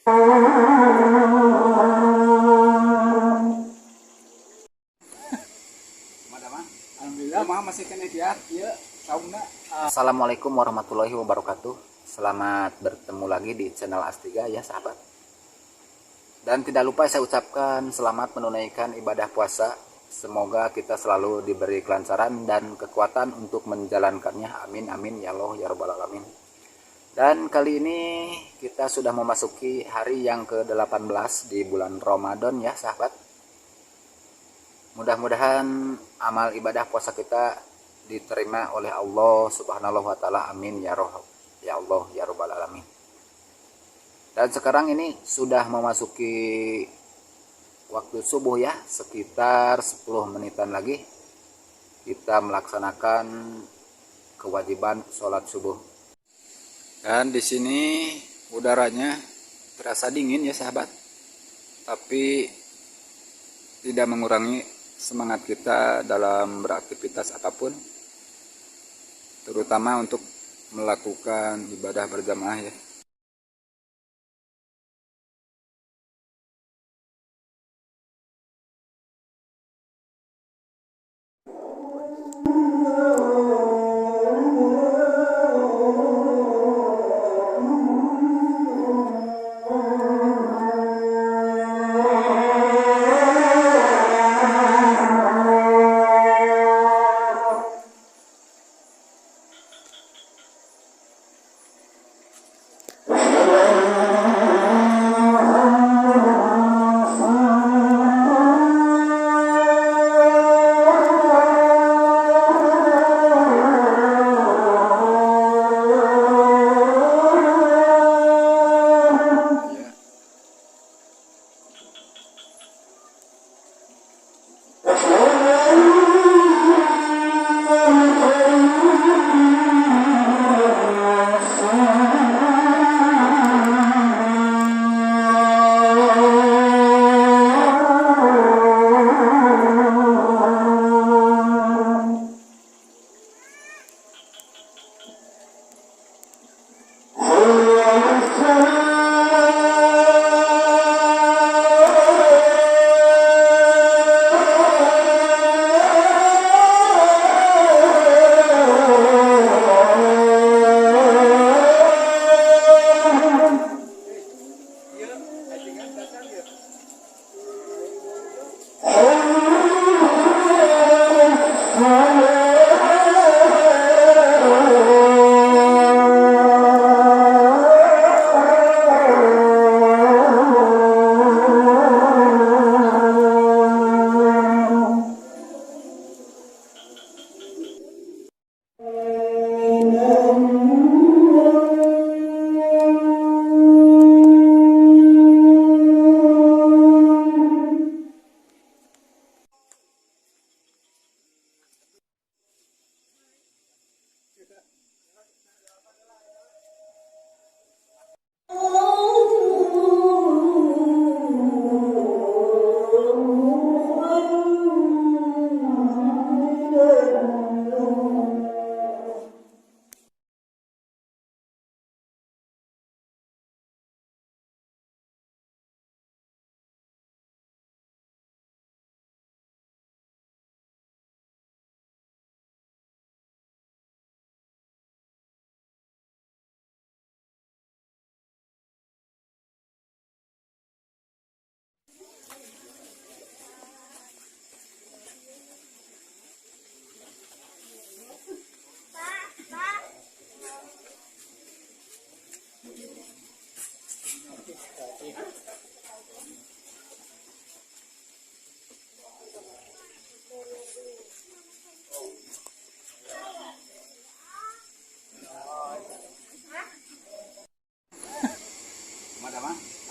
Alhamdulillah mah masih kena dia ieu saungna. Assalamualaikum warahmatullahi wabarakatuh. Selamat bertemu lagi di channel Astiga ya sahabat. Dan tidak lupa saya ucapkan selamat menunaikan ibadah puasa. Semoga kita selalu diberi kelancaran dan kekuatan untuk menjalankannya. Amin amin ya Allah ya rabbal alamin. Dan kali ini kita sudah memasuki hari yang ke-18 di bulan Ramadan ya sahabat. Mudah-mudahan amal ibadah puasa kita diterima oleh Allah Subhanahu wa taala. Amin ya roh ya Allah ya rabbal alamin. Dan sekarang ini sudah memasuki waktu subuh ya, sekitar 10 menitan lagi kita melaksanakan kewajiban sholat subuh. Dan di sini udaranya terasa dingin ya sahabat, tapi tidak mengurangi semangat kita dalam beraktivitas apapun, terutama untuk melakukan ibadah berjamaah ya.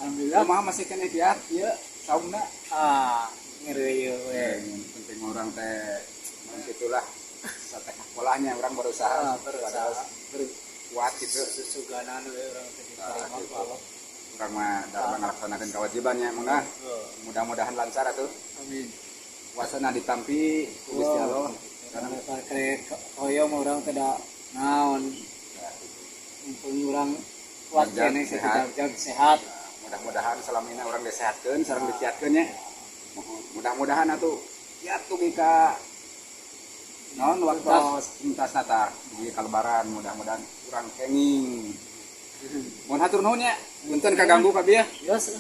Alhamdulillah mah masih kena dia ieu saungna. Ah, ngeureuyeuh we. Penting orang teh gitulah satekah polanya orang berusaha, berusaha kuat gitu. Susuganan we urang teh diterima gitu. ku Allah. Urang mah dalam melaksanakan kewajibannya, mudah-mudahan lancar atuh. Amin. Puasana ditampi ku Gusti Allah. Karena hoyong urang teh da naon. Mumpung urang kuat Jam keneh sehat. Jam sehat. Mudah-mudahan salamina urang disehatkeun sareng dikiatkeun nya. Mudah-mudahan atuh ya tuh ka naon waktu tuntas tah di ka Lebaran, mudah-mudahan urang kenging. Mohon hatur nuhun nya. Punten kaganggu kabeh ya. Yos.